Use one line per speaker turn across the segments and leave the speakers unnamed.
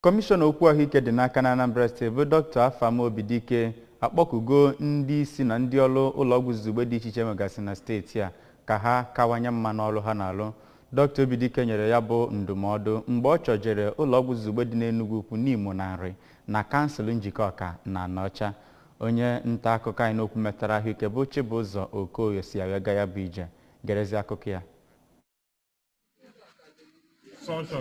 Kọmishọna okwu ahụike dị n'aka na Anambra Steeti bụ Dr. Afam Obidike akpọkugo ndị isi na ndị ọrụ ụlọọgwụ izugbe dị iche iche nwegasị na steeti a ka ha kawanye mma n'ọrụ ha na-alụ. Dr. Obidike nyere ya bụ ndụmọdụ mgbe ọ chọjere ụlọọgwụ izugbe dị n'Enugwu Ukwu, Nimo na Nri na kansụl Njikọka na Anaọcha. Onye nta akụkọ anyị n'okwu metara ahụike bụ Chibụzọ Okoye si ya wee gaa ya bụ ije. Gerezi akụkọ ya.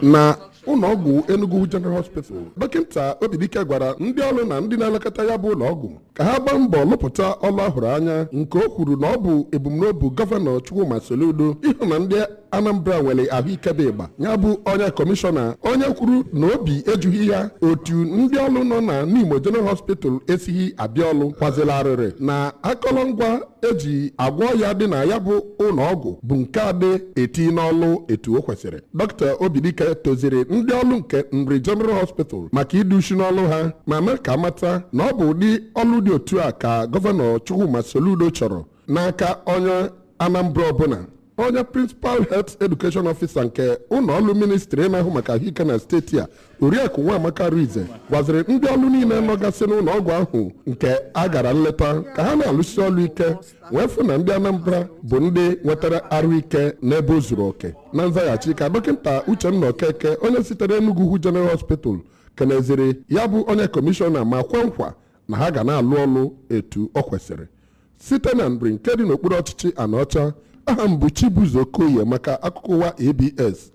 Na ụlọọgwụ Enugu General Hospital, Dọkịta Obidike gwara ndị ọrụ na ndị na-elekọta ya bụ ụlọọgwụ ka ha gbaa mbọ lụpụta ọlụ ahụrụ anya, nke o kwuru na ọ bụ ebumnobi Gọvanọ Chukwuma Soludo ịhụ na ndị Anambra nwere ahụike bụ ịgba. Ya bụ onye kọmishọna, onye kwuru na obi ejughị ya otu ndị ọrụ nọ na Nimo General Hospital esighị abịa ọlụ, kwaziri arịrị na akọrọngwa eji agwọ ya dị na ya bụ ụlọọgwụ bụ nke adị eti n'ọlụ etu o kwesịrị. Dọkịta Obidike toziri ndị ọrụ nke Nri General Hospital maka ịdị uchu n'ọlụ ha, ma mee ka amata na ọ bụ ụdị ọlụ dị otu a ka Gọvanọ Chukwuma Soludo chọrọ n'aka onye Anambra ọbụla. Onye Principal Health Education Officer nke ụlọ ọrụ ministri na-ahụ maka ahụike na steeti a, Oriakụ Nwamaka Rize, gwaziri ndị ọrụ niile nọgasị n'ụlọ ọgwụ ahụ nke a gara nleta ka ha na-alụsi ọrụ ike wee fụ na ndị Anambra bụ ndị nwetara arụike n'ebe o zuru oke. Na nzaghachi ka Dọkịta Uchenna Okeke, onye sitere Enugu General Hospital, keneziri ya bụ onye kọmishọna ma kwe nkwa na ha ga na-alụ ọlụ etu o kwesịrị. Site na Nri nke dị n'okpuru ọchịchị Anaọcha, aha m bụ Chibuzo Okoye maka akụkọ ụwa ABS.